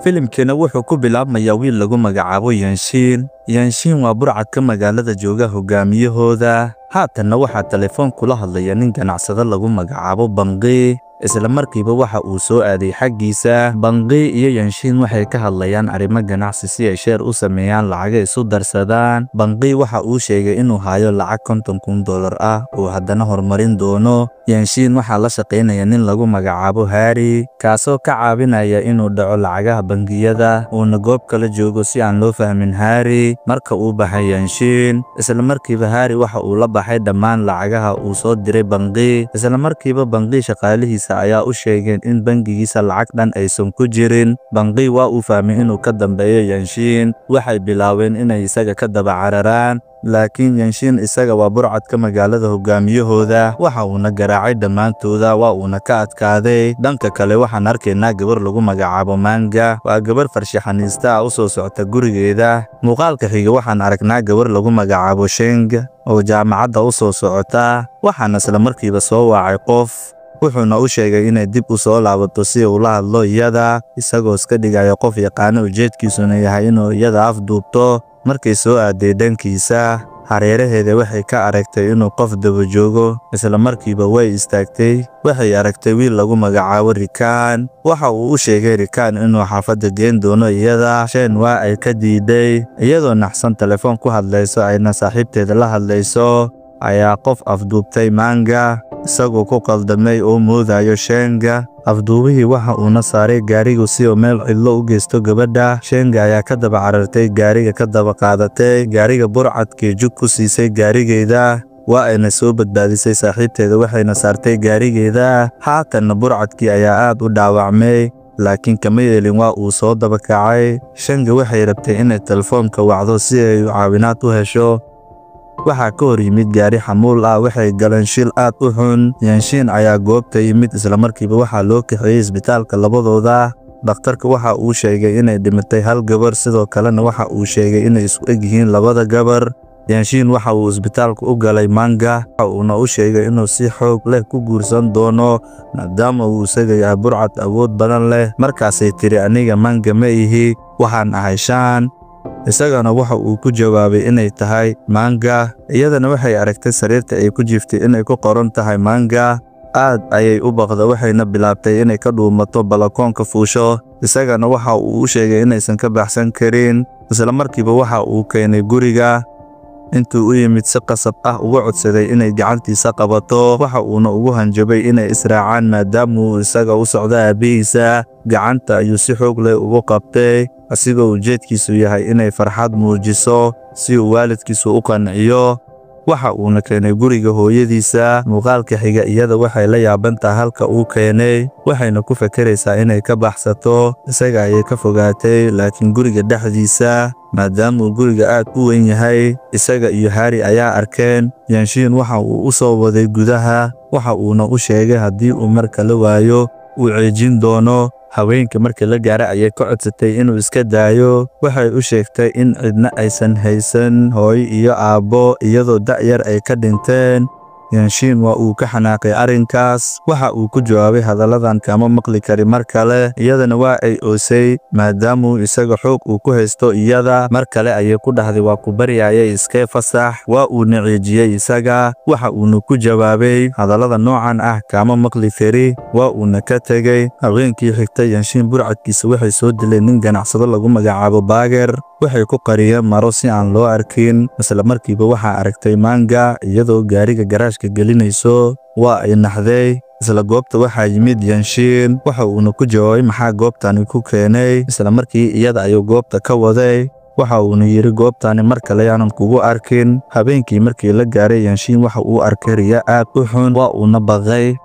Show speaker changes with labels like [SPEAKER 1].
[SPEAKER 1] Filimkeena wuxuu ku bilaabmayaa wiil lagu magacaabo Yanshiin. Yanshiin waa burcadka magaalada jooga hogaamiyahooda. Haatanna waxaa telefoon kula hadlaya nin ganacsade lagu magacaabo Banqi. Isla markiiba waxa uu soo aaday xaggiisa. Banqi iyo Yanshiin waxay ka hadlayaan arrimo ganacsi si ay share u sameeyaan lacaga isu darsadaan. Banqi waxa uu sheegay inuu hayo lacag $50,000 ah oo haddana horumarin doono. Yanshiin waxaa la shaqaynaya nin lagu magacaabo Harry, kaasoo ka caawinaya inuu dhaco lacagaha bangiyada, uuna goob kala joogo si aan loo fahmin Harry. Marka uu baxay Yanshiin, isla markiiba Harry waxa uu la baxay dhammaan lacagaha uu soo diray Banqi. Isla markiiba Banqi shaqaalihiisa ayaa u sheegeen in bangigiisa lacag dhan aysan ku jirin. Banqi waa uu fahmay inuu ka dambeeyo Yanshiin. Waxay bilaabeen inay isaga ka daba cararaan, laakiin Yanshiin isaga waa burcadka magaalada hogaamiyahooda, waxa uuna garaacay dhammaantooda, waa uuna ka adkaaday. Dhanka kale waxaan arkaynaa gabar lagu magacaabo Manga, waa gabar farshaxaniista ah u soo socota gurigeeda. Muuqaalka xiga waxaan aragnaa gabar lagu magacaabo Sheng oo jaamacadda u soo socota, waxaana isla markiiba soo wacay qof, wuxuuna u sheegay inay dib u soo laabato si uu la hadlo iyada, isagoo iska dhigaya qof yaqaano ujeedkiisuna yahay inuu iyada afduubto. Markay soo aaday dhankiisa, hareeraheeda waxay ka aragtay inuu qof daba joogo. Isla markiiba way istaagtay. Waxay aragtay wiil lagu magacaabo Rikaan. Waxa uu u sheegay Rikaan inuu xaafadda geen doono iyada. Shen waa ay ka diiday, iyadoo naxsan telefoon ku hadlayso ayna saaxiibteeda la hadlayso ayaa qof afduubtay Manga, isagoo ku qaldamay oo moodayo Shenga. Afduubihii waxa uuna saaray gaarigu si uu meel cidlo u geysto gabadha. Shenga ayaa ka daba carartay, gaariga ka daba qaadatay, gaariga burcadkii jug ku siisay gaarigeeda. Waa ayna soo badbaadisay saaxiibteeda, waxayna saartay gaarigeeda. Haatanna burcadkii ayaa aad u dhaawacmay, laakiin kama yeelin, waa uu soo daba kacay. Shenga waxay rabtay inay telefoonka wacdo si ay caawinaad u hesho. Waxaa ka hor yimid gaari xamuul ah, waxay galeen shil aad u xun. Yanshiin ayaa goobta yimid, isla markiiba waxaa loo kaxeeyey isbitaalka labadooda. Dhakhtarka waxa uu sheegay inay dhimatay hal gabar, sidoo kalena waxa uu sheegay inay isku eg yihiin labada gabar. Yanshiin waxa uu isbitaalka u galay Manga, waxa uuna u sheegay inuu si xoog leh ku guursan doono maadaama uu isaga yahay burcad awood badan leh. Markaasay tiri, aniga Manga ma ihi, waxaan ahay Shan. Isagana waxa uu ku jawaabay inay tahay Manga. Iyadana waxay aragtay sariirta ay ku jiiftay inay ku qoran tahay Manga. Aad ayay u baqda, waxayna bilaabtay inay ka dhuumato balakoonka fuusho. Isagana waxa uu u sheegay inaysan ka baxsan karin. Isla markiiba waxa uu keenay guriga. Intuu u yimid si qasab ah uga codsaday inay gacantiisa qabato, waxa uuna ugu hanjabay inay israacaan maadaama uu isaga u socdo aabihiisa. Gacanta ayuu si xoog leh ugu qabtay, asigoo ujeedkiisu yahay inay farxad muujiso si uu waalidkiisu u qanciyo. Waxa uuna keenay guriga hooyadiisa. Muuqaalka xiga iyada waxay la yaabantahay halka uu keenay, waxayna ku fekeraysaa inay ka baxsato. Isaga ayay ka fogaatay, laakiin guriga dhexdiisa maadaama uu guriga aad u weyn yahay, isaga iyo Harry ayaa arkeen. Yanshiin waxa uu u soo waday gudaha, waxa uuna u sheegay haddii uu mar kale waayo uu ceejin doono. Haweenka markii la gaaray ayay ka codsatay inuu iska daayo. Waxay u sheegtay in cidna aysan haysan hooyo iyo aabbo, iyadoo da'yar ay ka dhinteen. Yanshiin waa uu ka xanaaqay arrinkaas, waxa uu ku jawaabay hadalladan kama maqli kari mar kale. Iyadana waa ay oosay maadaama uu isaga xoog uu ku haysto iyada. Mar kale ayay ku dhahday waa ku baryayay iskee fasax. Waa uu naciijiyey isaga, waxa uuna ku jawaabay hadallada noocan ah kama maqli kari, waa uuna ka tegey. Haweenkii xigtay Yanshiin burcadkiisa waxay soo dileen nin ganacsado lagu magacaabo Baager. Waxay ku qariyeen maro si aan loo arkin. Isla markiiba waxaa aragtay Manga iyadoo gaariga garaashka gelinayso. Waa ay naxday. Isla goobta waxaa yimid Yanshiin, waxa uuna ku jawaabay maxaa goobtani ku keenay. Isla markii iyada ayuu goobta ka waday, waxa uuna yiri goobtani mar kale yaanan kugu arkin. Habeenkii markii la gaaray Yanshiin waxa uu arkay riya aad u xun, waa uuna baqay.